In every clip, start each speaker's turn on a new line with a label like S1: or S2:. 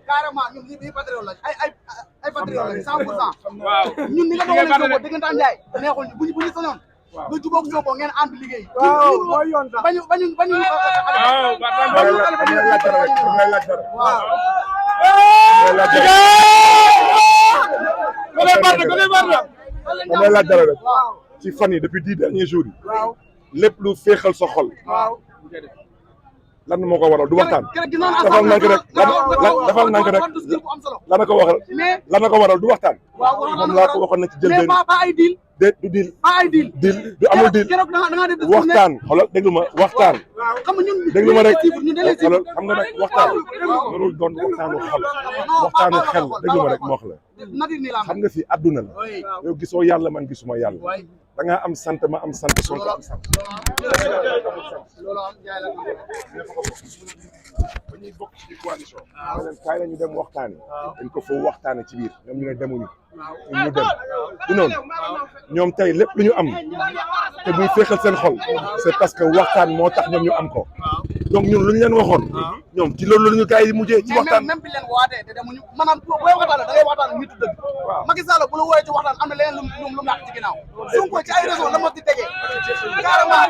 S1: carrément ñun ñi patriote lañ ay patriote lañ 100%. waaw ñun ni nga doon Sonko diggantaan Ndiaye neexul bu ñu sañoon nga jubóog Sonko ngeen ànd liggéey. waaw mooy yoon sax bañu. waaw
S2: damay laaj dara rek ci fan yi depuis 10 derniers jours yi lépp lu féexal sa xol lan moo ko waral du waxtaan dafal nank rek dafal nank rek lan na ko waral du waxtaan moom laa ko waxoon na ci jël benn déet du diil diil du amul diil waxtaan xoolal déglu ma waxtaan déglu ma rek xoolal xam nga nag waxtaan warul doon waxtaanu xol waxtaanu xel déglu ma rek moo wax la xam nga fi àdduna la yow gisoo yàlla man gisuma yàlla da ngaa am sant ma am sant Sonko am sant ba ñuy bokk ci coalition leen kaay la ñu dem waxtaani dañ ko foofu waxtaane ci biir ñoom ñu ne demuñu ñu dem du noonu ñoom tey lépp lu ñu am te muy féexal seen xol c'est parce que waxtaan moo tax ñoom ñu am ko donc ñun lu ñu leen waxoon ñoom ci loolu la ñu gars yi mujjee ci waxtaan
S1: même bi leen waatee te demuñu maanaam booy waxtaan da ngay waxtaan nit dëgg Macky Sall bu la wooyee ci waxtaan am na leneen lu làq ci ginnaaw Sonko ci ay raison la ma di tegee carrément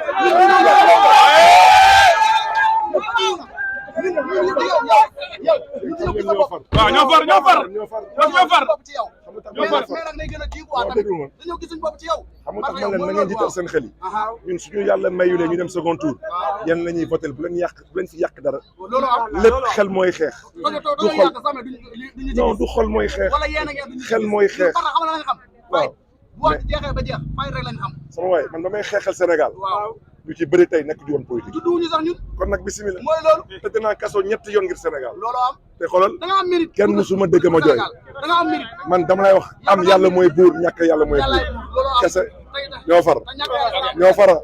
S3: waaw ñoo far
S1: ci yow mais nag day gën a kii quoi tamit dañoo gis suñu bopp ci yow
S2: xam nga tax ma leen na ngeen jiital seen xel yi ñun suñu yàlla mayulee ñu dem second tour yéen la ñuy voté bu leen fi yàq dara lépp xel mooy xeex du xol non du xol mooy xeex xel mooy xeex waaw
S1: bu wax jeexee ba jeex fay rek lañ xam
S2: sama waay man damay xeexal Sénégal ñu ci bëri tey nekk di woon politique
S1: tudduwuñu sax ñun
S2: kon nag bisimilah
S1: mooy loolu
S2: te dinaa kaso ñetti yoon ngir Sénégal
S1: loolu am
S2: te xoolal
S1: da nga am mérite
S2: kenn musuma dëgg ma jooy
S1: da nga am mérite
S2: man dama lay wax am yàlla mooy buur ñàkk yàlla mooy buur kese ñoo far ñoo fara